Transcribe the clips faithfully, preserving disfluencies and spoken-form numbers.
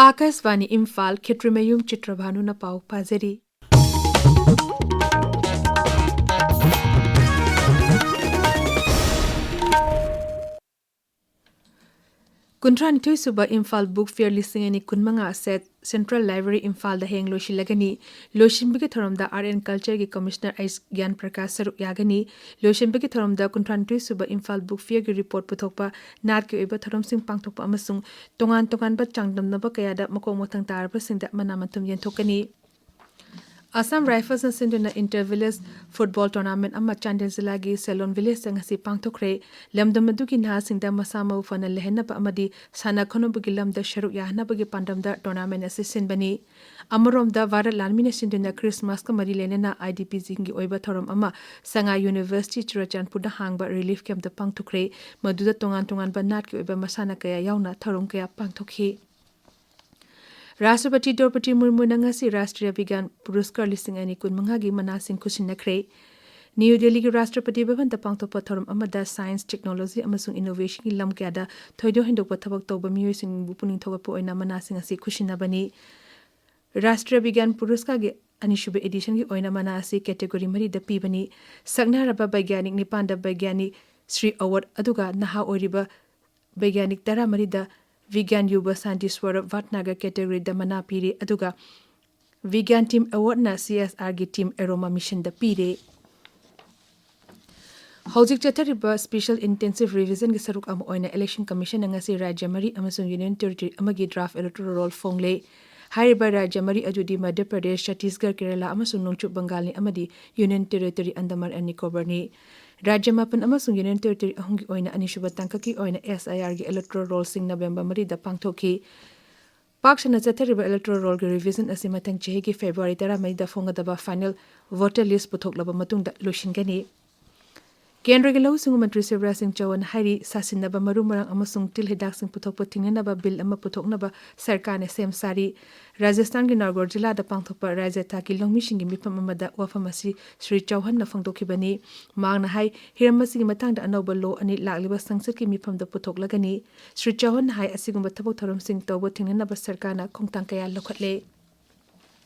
ꯑꯥꯀꯥꯁꯕꯥꯅꯤ ꯏꯝꯐꯥꯜ, ꯈꯦꯇ꯭ꯔꯤꯃꯌꯨꯝ ꯆꯤꯇ꯭ꯔꯚꯥꯅꯨꯅ ꯄꯥꯎ ꯄꯥꯖꯔꯤ꯫ ꯀꯨꯟꯊ꯭ꯔꯥꯅꯤꯊꯣꯏ ꯁꯨꯕ Imphal book fear ꯂꯤꯁꯤꯡ ꯑꯅꯤ ꯀꯨꯟꯃꯉꯥ ꯑꯁꯦ ꯁꯦꯟꯇ꯭ꯔꯦꯜ ꯂꯥꯏꯕ꯭ꯔꯦꯔꯤ ꯏꯝꯐꯥꯜꯗ ꯍꯌꯦꯡ ꯂꯣꯏꯁꯤꯜꯂꯒꯅꯤ꯫ ꯂꯣꯏꯁꯤꯟꯕꯒꯤ ꯊꯧꯔꯝꯗ ꯑꯥꯔꯠ ꯑꯦꯟ ꯀꯜꯆꯔꯒꯤ ꯀꯃꯤꯁꯅꯔ ꯑꯩꯆ ꯒ꯭ꯌꯥꯟ ꯄ꯭ꯔꯀꯥꯁ ꯁꯔꯨꯛ ꯌꯥꯒꯅꯤ꯫ ꯂꯣꯏꯁꯤꯟꯕꯒꯤ ꯊꯧꯔꯝꯗ ꯀꯨꯟꯊ꯭ꯔꯥꯅꯤꯊꯣꯏ ꯁꯨꯕ ꯏꯝꯐꯥꯜ ꯕꯨꯛ ꯐꯤꯌꯔꯒꯤ ꯔꯤꯄꯣꯔꯠ ꯄꯨꯊꯣꯛꯄ, ꯅꯥꯠꯀꯤ ꯑꯣꯏꯕ ꯊꯧꯔꯝꯁꯤꯡ ꯄꯥꯡꯊꯣꯛꯄ ꯑꯃꯁꯨꯡ ꯇꯣꯉꯥꯟ ꯇꯣꯉꯥꯟꯕ ꯆꯥꯡꯗꯝꯅꯕ ꯀꯌꯥꯗ ꯃꯈꯣꯡ ꯃꯊꯪ ꯇꯥꯔꯕꯁꯤꯡꯗ ꯃꯅꯥ ꯃꯊꯨꯝ ꯌꯦꯟꯊꯣꯛꯀꯅꯤ꯫ ꯑꯁꯥꯝ ꯔꯥꯏꯐꯜꯁꯅ ꯁꯤꯟꯗꯨꯅ ꯏꯟꯇꯔ ꯚꯤꯂꯦꯖ ꯐꯨꯠꯕꯣꯜ ꯇꯣꯔꯅꯥꯃꯦꯟ ꯑꯃ ꯆꯥꯟꯗꯦꯜ ꯖꯤꯂꯥꯒꯤ ꯁꯦꯂꯣꯟ ꯚꯤꯂꯦꯖꯇ ꯉꯁꯤ ꯄꯥꯡꯊꯣꯛꯈ꯭ꯔꯦ꯫ ꯂꯝꯗꯝ ꯑꯗꯨꯒꯤ ꯅꯍꯥꯁꯤꯡꯗ ꯃꯁꯥ ꯃꯎ ꯐꯅ ꯂꯩꯍꯟꯅꯕ ꯑꯃꯗꯤ ꯁꯥꯟꯅ ꯈꯣꯠꯅꯕꯒꯤ ꯂꯝꯗ ꯁꯔꯨꯛ ꯌꯥꯍꯟꯅꯕꯒꯤ ꯄꯥꯟꯗꯝꯗ ꯇꯣꯔꯅꯥꯃꯦꯟ ꯑꯁꯤ ꯁꯤꯟꯕꯅꯤ꯫ ꯑꯃꯔꯣꯝꯗ, ꯚꯥꯔꯠ ꯂꯥꯟꯃꯤꯅ ꯁꯤꯟꯗꯨꯅ ꯈ꯭ꯔꯤꯁꯃꯥꯁꯀ ꯃꯔꯤ ꯂꯩꯅꯅ ꯑꯥꯏ ꯗꯤ ꯄꯤꯁꯤꯡꯒꯤ ꯑꯣꯏꯕ ꯊꯧꯔꯝ ꯑꯃ ꯁꯉꯥꯏ ꯌꯨꯅꯤꯚꯔꯁꯤꯇꯤ ꯆꯨꯔꯆꯥꯟꯄꯨꯔꯗ ꯍꯥꯡꯕ ꯔꯤꯂꯤꯐ ꯀꯦꯝꯞꯇ ꯄꯥꯡꯊꯣꯛꯈ꯭ꯔꯦ꯫ ꯃꯗꯨꯗ ꯇꯣꯉꯥꯟ ꯇꯣꯉꯥꯟꯕ ꯅꯥꯠꯀꯤ ꯑꯣꯏꯕ ꯃꯁꯥꯟꯅ ꯀꯌꯥ ꯌꯥꯎꯅ ꯊꯧꯔꯝ ꯀꯌꯥ ꯄꯥꯡꯊꯣꯛꯈꯤ꯫ ꯔꯥꯁꯇ꯭ꯔꯄꯇꯤ ꯗ꯭ꯔꯧꯄꯗꯤ ꯃꯨꯔꯃꯨꯅ ꯉꯁꯤ ꯔꯥꯁꯇ꯭ꯔꯤꯌ ꯕꯤꯒ꯭ꯌꯥꯟ ꯄꯨꯔꯁꯀꯥꯔ ꯂꯤꯁꯤꯡ ꯑꯅꯤ ꯀꯨꯟꯃꯉꯥꯒꯤ ꯃꯅꯥꯁꯤꯡ ꯈꯨꯠꯁꯤꯟꯅꯈ꯭ꯔꯦ꯫ ꯅ꯭ꯌꯨ ꯗꯦꯜꯂꯤꯒꯤ ꯔꯥꯁꯇ꯭ꯔꯄꯇꯤ ꯚꯕꯟꯗ ꯄꯥꯡꯊꯣꯛꯄ ꯊꯧꯔꯝ ꯑꯃꯗ ꯁꯥꯏꯟꯁ, ꯇꯦꯛꯅꯣꯂꯣꯖꯤ ꯑꯃꯁꯨꯡ ꯏꯅꯣꯚꯦꯁꯟꯒꯤ ꯂꯝ ꯀꯌꯥꯗ ꯊꯣꯏꯗꯣꯛ ꯍꯦꯟꯗꯣꯛꯄ ꯊꯕꯛ ꯇꯧꯕ ꯃꯤꯑꯣꯏꯁꯤꯡꯕꯨ ꯄꯨꯛꯅꯤꯡ ꯊꯧꯒꯠꯄ ꯑꯣꯏꯅ ꯃꯅꯥꯁꯤꯡ ꯑꯁꯤ ꯈꯨꯠꯁꯤꯟꯅꯕꯅꯤ꯫ ꯔꯥꯁꯇ꯭ꯔꯤꯌ ꯕꯤꯒ꯭ꯌꯥꯟ ꯄꯨꯔꯁꯀꯥꯔꯒꯤ ꯑꯅꯤꯁꯨꯕ ꯑꯦꯗꯤꯁꯟꯒꯤ ꯑꯣꯏꯅ ꯃꯅꯥ ꯑꯁꯤ ꯀꯦꯇꯦꯒꯣꯔꯤ ꯃꯔꯤꯗ ꯄꯤꯕꯅꯤ꯫ ꯁꯛꯅꯔꯕ ꯕꯩꯒ꯭ꯌꯥꯅꯤꯛ ꯅꯤꯄꯥꯟꯗ ꯕꯩꯒ꯭ꯌꯥꯅꯤꯛ ꯁ꯭ꯔꯤ ꯑꯋꯥꯔꯗ, ꯑꯗꯨꯒ ꯅꯍꯥ ꯑꯣꯏꯔꯤꯕ ꯕꯩꯒ꯭ꯌꯥꯅꯤꯛ ꯇꯔꯥꯃꯔꯤꯗ ꯕꯤꯒ꯭ꯌꯥꯟ ꯌꯨꯕ ꯁꯥꯟꯇꯤ ꯁ꯭ꯋꯔ ꯚꯠꯅꯥꯒꯔ ꯀꯦꯇꯦꯒꯣꯔꯤꯗ ꯃꯅꯥ ꯄꯤꯔꯤ, ꯑꯗꯨꯒ ꯕꯤꯒ꯭ꯌꯥꯟ team ꯑꯦꯋꯥꯔꯗꯅ C S ꯑꯥꯔꯒꯤ team aroma ꯃꯤꯁꯟꯗ ꯄꯤꯔꯦ꯫ ꯍꯧꯖꯤꯛ ꯆꯠꯊꯔꯤꯕ ꯁ꯭ꯄꯦꯁꯦꯜ ꯏꯟꯇꯦꯟꯁꯤꯚ ꯔꯤꯚꯤꯖꯟꯒꯤ ꯁꯔꯨꯛ ꯑꯃ ꯑꯣꯏꯅ ꯏꯂꯦꯛꯁꯟ ꯀꯃꯤꯁꯟꯅ ꯉꯁꯤ ꯔꯥꯖ꯭ꯌ ꯃꯔꯤ ꯑꯃꯁꯨꯡ ꯌꯨꯅꯤꯌꯟ ꯇꯦꯔꯤꯇꯣꯔꯤ ꯑꯃꯒꯤ ꯗ꯭ꯔꯥꯐ ꯏꯂꯦꯛꯇꯣꯔꯦꯜ ꯔꯣꯜ ꯐꯣꯡꯂꯦ꯫ ꯍꯥꯏꯔꯤꯕ ꯔꯥꯖ꯭ꯌ ꯃꯔꯤ ꯑꯗꯨꯗꯤ ꯃꯙ꯭ꯌ ꯄ꯭ꯔꯗꯦꯁ, ꯆꯇꯤꯁꯒꯔ, ꯀꯦꯔꯂꯥ ꯑꯃꯁꯨꯡ ꯅꯣꯡꯆꯨꯞ ꯕꯪꯒꯥꯜꯅꯤ ꯑꯃꯗꯤ ꯌꯨꯅꯤꯌꯟ ꯇꯦꯔꯤꯇꯣꯔꯤ ꯑꯟꯗꯃꯥꯟ ꯑꯦꯟ ꯅꯤꯀꯣꯕꯔꯅꯤ꯫ ꯔꯥꯖ꯭ꯌ ꯃꯥꯄꯟ ꯑꯃꯁꯨꯡ ꯌꯨꯅꯤꯌꯟ ꯇꯦꯔꯤꯇꯣꯔꯤ ꯑꯍꯨꯝꯒꯤ ꯑꯣꯏꯅ ꯑꯅꯤꯁꯨꯕ ꯇꯥꯡꯀꯛꯀꯤ ꯑꯣꯏꯅ ꯑꯦꯁ ꯑꯥꯏ ꯑꯥꯔꯒꯤ ꯏꯂꯦꯛꯇꯣꯔꯦꯜ ꯔꯣꯜꯁꯤꯡ ꯅꯕꯦꯝꯕꯔ ꯃꯔꯤꯗ ꯄꯥꯡꯊꯣꯛꯈꯤ꯫ ꯄꯥꯛ ꯁꯟꯅ ꯆꯠꯊꯔꯤꯕ ꯏꯂꯦꯛꯇꯣꯔꯦꯜ ꯔꯣꯜꯒꯤ ꯔꯤꯚꯤꯖꯟ ꯑꯁꯤ ꯃꯊꯪ ꯆꯍꯤꯒꯤ ꯐꯦꯕ꯭ꯔꯨꯋꯥꯔꯤ ꯇꯔꯥꯃꯔꯤꯗ ꯐꯣꯡꯒꯗꯕ ꯐꯥꯏꯅꯦꯜ ꯚꯣꯇꯔ ꯂꯤꯁ ꯄꯨꯊꯣꯛꯂꯕ ꯃꯇꯨꯡꯗ ꯂꯣꯏꯁꯤꯟꯒꯅꯤ꯫ ꯀꯦꯟꯗ꯭ꯔꯒꯤ ꯂꯧꯎ ꯁꯤꯡꯎ ꯃꯟꯇ꯭ꯔꯤ ꯁꯤꯕꯔꯥꯖ ꯁꯤꯡ ꯆꯧꯍꯥꯟ ꯍꯥꯏꯔꯤ, ꯁꯥꯁꯤꯟꯅꯕ ꯃꯔꯨ ꯃꯔꯥꯡ ꯑꯃꯁꯨꯡ ꯇꯤꯜ ꯍꯤꯗꯥꯛꯁꯤꯡ ꯄꯨꯊꯣꯛꯄ ꯊꯤꯡꯅꯅꯕ ꯕꯤꯜ ꯑꯃ ꯄꯨꯊꯣꯛꯅꯕ ꯁꯔꯀꯥꯔꯅ ꯁꯦꯝ ꯁꯥꯔꯤ꯫ ꯔꯥꯖꯁꯊꯥꯟꯒꯤ ꯅꯥꯎꯒꯔ ꯖꯤꯂꯥꯗ ꯄꯥꯡꯊꯣꯛꯄ ꯔꯥꯖ꯭ꯌ ꯊꯥꯛꯀꯤ ꯂꯧꯃꯤꯁꯤꯡꯒꯤ ꯃꯤꯐꯝ ꯑꯃꯗ ꯋꯥꯐꯝ ꯑꯁꯤ ꯁ꯭ꯔꯤ ꯆꯧꯍꯥꯟꯅ ꯐꯣꯡꯗꯣꯛꯈꯤꯕꯅꯤ꯫ ꯃꯍꯥꯛꯅ ꯍꯥꯏ, ꯍꯤꯔꯝ ꯑꯁꯤꯒꯤ ꯃꯇꯥꯡꯗ ꯑꯅꯧꯕ ꯂꯣ ꯑꯅꯤ ꯂꯥꯛꯂꯤꯕ ꯁꯪꯁꯠꯀꯤ ꯃꯤꯐꯝꯗ ꯄꯨꯊꯣꯛꯂꯒꯅꯤ꯫ ꯁ꯭ꯔꯤ ꯆꯧꯍꯥꯟꯅ ꯍꯥꯏ, ꯑꯁꯤꯒꯨꯝꯕ ꯊꯕꯛ ꯊꯧꯔꯝꯁꯤꯡ ꯇꯧꯕ ꯊꯤꯡꯅꯅꯕ ꯁꯔꯀꯥꯔꯅ ꯈꯣꯡꯊꯥꯡ ꯀꯌꯥ ꯂꯧꯈꯠꯂꯦ꯫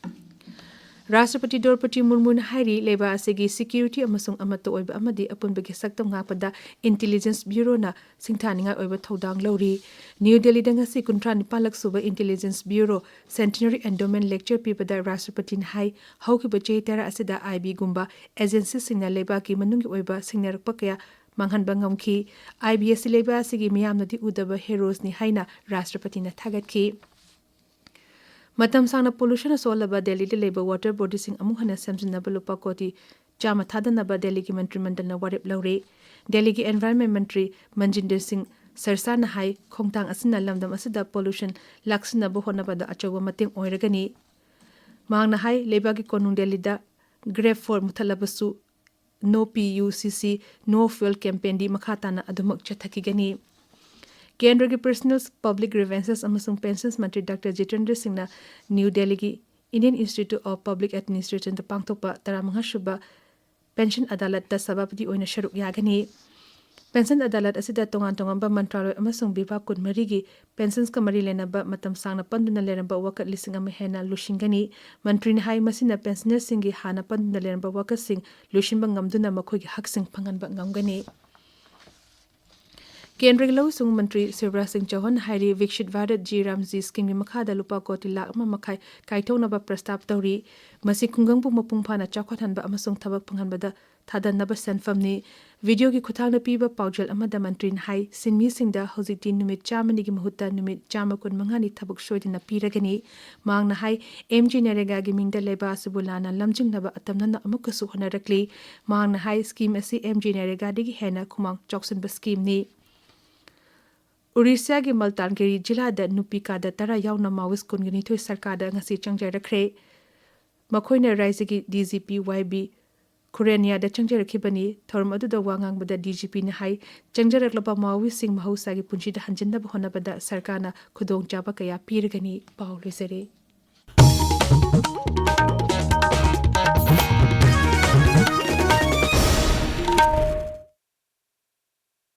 ꯔꯥꯁꯇ꯭ꯔꯄꯇꯤ ꯗ꯭ꯔꯧꯄꯗꯤ ꯃꯨꯔꯃꯨꯅ ꯍꯥꯏꯔꯤ, ꯂꯩꯕꯥꯛ ꯑꯁꯤꯒꯤ ꯁꯦꯀ꯭ꯌꯨꯔꯤꯇꯤ ꯑꯃꯁꯨꯡ ꯑꯃꯠꯇ ꯑꯣꯏꯕ ꯑꯃꯗꯤ ꯑꯄꯨꯟꯕꯒꯤ ꯁꯛꯇꯝ ꯉꯥꯛꯄꯗ ꯏꯟꯇꯦꯂꯤꯖꯦꯟꯁ ꯕ꯭ꯌꯨꯔꯣꯅ ꯁꯤꯡꯊꯥꯅꯤꯡꯉꯥꯏ ꯑꯣꯏꯕ ꯊꯧꯗꯥꯡ ꯂꯧꯔꯤ꯫ ꯅ꯭ꯌꯨ ꯗꯦꯜꯂꯤꯗ ꯉꯁꯤ ꯀꯨꯟꯊ꯭ꯔꯥ ꯅꯤꯄꯥꯟꯂꯛ ꯁꯨꯕ ꯏꯟꯇꯦꯂꯤꯖꯦꯟꯁ ꯕ꯭ꯌꯨꯔꯣ ꯁꯦꯟꯇꯤꯅꯔꯤ ꯑꯦꯟꯗꯣꯃꯦꯟ ꯂꯦꯛꯆꯔ ꯄꯤꯕꯗ ꯔꯥꯁꯇ꯭ꯔꯄꯇꯤꯅ ꯍꯥꯏ, ꯍꯧꯈꯤꯕ ꯆꯍꯤ ꯇꯔꯥ ꯑꯁꯤꯗ ꯑꯥꯏ ꯕꯤꯒꯨꯝꯕ ꯑꯦꯖꯦꯟꯁꯤꯁꯤꯡꯅ ꯂꯩꯕꯥꯛꯀꯤ ꯃꯅꯨꯡꯒꯤ ꯑꯣꯏꯕ ꯁꯤꯡꯅꯔꯛꯄ ꯀꯌꯥ ꯃꯥꯡꯍꯟꯕ ꯉꯝꯈꯤ꯫ ꯑꯥꯏ ꯕꯤ ꯑꯁꯤ ꯂꯩꯕꯥꯛ ꯑꯁꯤꯒꯤ ꯃꯤꯌꯥꯝꯅꯗꯤ ꯎꯗꯕ ꯍꯦꯔꯣꯁꯅꯤ ꯍꯥꯏꯅ ꯔꯥꯁꯇ꯭ꯔꯄꯇꯤꯅ ꯊꯥꯒꯠꯈꯤ꯫ ꯃꯇꯝ ꯁꯥꯡꯅ ꯄꯣꯂꯨꯁꯟꯅ ꯁꯣꯛꯍꯜꯂꯕ ꯗꯦꯜꯂꯤꯗ ꯂꯩꯕ ꯋꯥꯇꯔ ꯕꯣꯗꯤꯁꯤꯡ ꯑꯃꯨꯛ ꯍꯟꯅ ꯁꯦꯝꯖꯤꯟꯅꯕ ꯂꯨꯄꯥ ꯀꯣꯇꯤ ꯆꯥꯝꯃ ꯊꯥꯗꯅꯕ ꯗꯦꯜꯂꯤꯒꯤ ꯃꯟꯇ꯭ꯔꯤ ꯃꯟꯗꯜꯅ ꯋꯥꯔꯦꯞ ꯂꯧꯔꯦ꯫ ꯗꯦꯜꯂꯤꯒꯤ ꯑꯦꯟꯚꯥꯏꯔꯟꯃꯦꯟ ꯃꯟꯇ꯭ꯔꯤ ꯃꯟꯖꯤꯟꯗꯔ ꯁꯤꯡ ꯁꯔꯁꯥꯅ ꯍꯥꯏ, ꯈꯣꯡꯊꯥꯡ ꯑꯁꯤꯅ ꯂꯝꯗꯝ ꯑꯁꯤꯗ ꯄꯣꯂꯨꯁꯟ ꯂꯥꯛꯁꯤꯟꯅꯕ ꯍꯣꯠꯅꯕꯗ ꯑꯆꯧꯕ ꯃꯇꯦꯡ ꯑꯣꯏꯔꯒꯅꯤ꯫ ꯃꯍꯥꯛꯅ ꯍꯥꯏ, ꯂꯩꯕꯥꯛꯀꯤ ꯀꯣꯅꯨꯡ ꯗꯦꯜꯂꯤꯗ ꯒ꯭ꯔꯦꯞ ꯐꯣꯔ ꯃꯨꯊꯠꯂꯕꯁꯨ, ꯅꯣ ꯄꯤ ꯌꯨ ꯁꯤ ꯁꯤ, ꯅꯣ ꯐ꯭ꯌꯨꯑꯦꯜ ꯀꯦꯝꯄꯦꯟꯗꯤ ꯃꯈꯥ ꯇꯥꯅ ꯑꯗꯨꯃꯛ ꯆꯠꯊꯈꯤꯒꯅꯤ꯫ ꯀꯦꯟꯗ꯭ꯔꯒꯤ ꯄꯔꯁꯅꯦꯜ ꯄꯕ꯭ꯂꯤꯛ ꯒ꯭ꯔꯤꯚꯦꯟꯁꯦꯁ ꯑꯃꯁꯨꯡ ꯄꯦꯟꯁꯟꯁ ꯃꯟꯇ꯭ꯔꯤ ꯗꯥꯛꯇꯔ ꯖꯤꯇꯦꯟꯗ꯭ꯔ ꯁꯤꯡꯅ ꯅ꯭ꯌꯨ ꯗꯦꯜꯂꯤꯒꯤ ꯏꯟꯗꯤꯌꯟ ꯏꯟꯁꯇꯤꯇ꯭ꯌꯨꯠ ꯑꯣꯐ ꯄꯕ꯭ꯂꯤꯛ ꯑꯦꯗꯃꯤꯅꯤꯁꯇ꯭ꯔꯦꯁꯟꯗ ꯄꯥꯡꯊꯣꯛꯄ ꯇꯔꯥꯃꯉꯥ ꯁꯨꯕ ꯄꯦꯟꯁꯟ ꯑꯗꯥꯂꯠꯇ ꯁꯚꯥꯄꯇꯤ ꯑꯣꯏꯅ ꯁꯔꯨꯛ ꯌꯥꯒꯅꯤ꯫ ꯄꯦꯟꯁꯟ ꯑꯗꯥꯂꯠ ꯑꯁꯤꯗ ꯇꯣꯉꯥꯟ ꯇꯣꯉꯥꯟꯕ ꯃꯟꯇ꯭ꯔꯥꯂꯣꯏ ꯑꯃꯁꯨꯡ ꯕꯤꯚꯥꯒ ꯀꯨꯟꯃꯔꯤꯒꯤ ꯄꯦꯟꯁꯟꯁꯀ ꯃꯔꯤ ꯂꯩꯅꯕ ꯃꯇꯝ ꯁꯥꯡꯅ ꯄꯟꯗꯨꯅ ꯂꯩꯔꯝꯕ ꯋꯥꯀꯠ ꯂꯤꯁꯤꯡ ꯑꯃ ꯍꯦꯟꯅ ꯂꯣꯏꯁꯤꯟꯒꯅꯤ꯫ ꯃꯟꯇ꯭ꯔꯤꯅ ꯍꯥꯏ, ꯃꯁꯤꯅ ꯄꯦꯟꯁꯅꯔꯁꯤꯡꯒꯤ ꯍꯥꯟꯅ ꯄꯟꯗꯨꯅ ꯂꯩꯔꯝꯕ ꯋꯥꯀꯠꯁꯤꯡ ꯂꯣꯏꯁꯤꯟꯕ ꯉꯝꯗꯨꯅ ꯃꯈꯣꯏꯒꯤ ꯍꯛꯁꯤꯡ ꯐꯪꯍꯟꯕ ꯉꯝꯒꯅꯤ꯫ ꯀꯦꯟꯗ꯭ꯔꯒꯤ ꯂꯧꯎ ꯁꯤꯡꯎ ꯃꯟꯇ꯭ꯔꯤ ꯁꯤꯕꯔꯥꯖ ꯁꯤꯡ ꯆꯧꯍꯥꯟꯅ ꯍꯥꯏꯔꯤ, ꯚꯤꯛꯁꯤꯠ ꯚꯥꯔꯠ ꯖꯤ ꯔꯥꯝꯖꯤ ꯁ꯭ꯀꯤꯝꯒꯤ ꯃꯈꯥꯗ ꯂꯨꯄꯥ ꯀꯣꯇꯤ ꯂꯥꯈ ꯑꯃ ꯃꯈꯥꯏ ꯀꯥꯏꯊꯣꯛꯅꯕ ꯄ꯭ꯔꯁꯇꯥꯞ ꯇꯧꯔꯤ꯫ ꯃꯁꯤ ꯈꯨꯡꯒꯪꯕꯨ ꯃꯄꯨꯡ ꯐꯥꯅ ꯆꯥꯎꯈꯠꯍꯟꯕ ꯑꯃꯁꯨꯡ ꯊꯕꯛ ꯐꯪꯍꯟꯕꯗ ꯊꯥꯗꯅꯕ ꯁꯦꯟꯐꯝꯅꯤ꯫ ꯚꯤꯗꯤꯑꯣꯒꯤ ꯈꯨꯠꯊꯥꯡꯗ ꯄꯤꯕ ꯄꯥꯎꯖꯦꯜ ꯑꯃꯗ ꯃꯟꯇ꯭ꯔꯤꯅ ꯍꯥꯏ, ꯁꯤꯟꯃꯤꯁꯤꯡꯗ ꯍꯧꯖꯤꯛꯇꯤ ꯅꯨꯃꯤꯠ ꯆꯥꯝꯃꯅꯤꯒꯤ ꯃꯍꯨꯠꯇ ꯅꯨꯃꯤꯠ ꯆꯥꯝꯃ ꯀꯨꯟꯃꯉꯥꯅꯤ ꯊꯕꯛ ꯁꯣꯏꯗꯅ ꯄꯤꯔꯒꯅꯤ꯫ ꯃꯍꯥꯛꯅ ꯍꯥꯏ, ꯑꯦꯝ ꯖꯤ ꯅꯔꯦꯒꯥꯒꯤ ꯃꯤꯡꯗ ꯂꯩꯕꯥꯛ ꯑꯁꯤꯕꯨ ꯂꯥꯟꯅ ꯂꯝꯖꯤꯡꯅꯕ ꯑꯇꯝꯅꯅ ꯑꯃꯨꯛꯀꯁꯨ ꯍꯣꯠꯅꯔꯛꯂꯤ꯫ ꯃꯍꯥꯛꯅ ꯍꯥꯏ, ꯁ꯭ꯀꯤꯝ ꯑꯁꯤ ꯑꯦꯝ ꯖꯤ ꯅꯔꯦꯒꯥꯗꯒꯤ ꯍꯦꯟꯅ ꯈꯨꯃꯥꯡ ꯆꯥꯎꯁꯤꯟꯕ ꯁ꯭ꯀꯤꯝꯅꯤ꯫ ꯎꯔꯤꯁ꯭ꯌꯥꯒꯤ ꯃꯜꯇꯥꯟꯒꯤꯔꯤ ꯖꯤꯂꯥꯗ ꯅꯨꯄꯤ ꯀꯥꯗ ꯇꯔꯥ ꯌꯥꯎꯅ ꯃꯥꯑꯣꯏꯁ ꯀꯨꯟꯒ ꯅꯤꯊꯣꯏ ꯁꯔꯀꯥꯔꯗ ꯉꯁꯤ ꯆꯪꯖꯔꯛꯈ꯭ꯔꯦ꯫ ꯃꯈꯣꯏꯅ ꯔꯥꯏꯖ꯭ꯌꯒꯤ D G P Y B ꯈꯨꯔꯦꯅꯤꯌꯥꯗ ꯆꯪꯖꯔꯛꯈꯤꯕꯅꯤ꯫ ꯊꯧꯔꯝ ꯑꯗꯨꯗ ꯋꯥ ꯉꯥꯡꯕꯗ ꯗꯤ ꯖꯤ ꯄꯤꯅ ꯍꯥꯏ, ꯆꯪꯖꯔꯛꯂꯕ ꯃꯥꯑꯣꯋꯤꯁꯁꯤꯡ ꯃꯍꯧꯁꯥꯒꯤ ꯄꯨꯟꯁꯤꯗ ꯍꯟꯖꯤꯟꯅꯕ ꯍꯣꯠꯅꯕꯗ ꯁꯔꯀꯥꯔꯅ ꯈꯨꯗꯣꯡꯆꯥꯕ ꯀꯌꯥ ꯄꯤꯔꯒꯅꯤ꯫ ꯄꯥꯎ ꯂꯣꯏꯖꯔꯦ꯫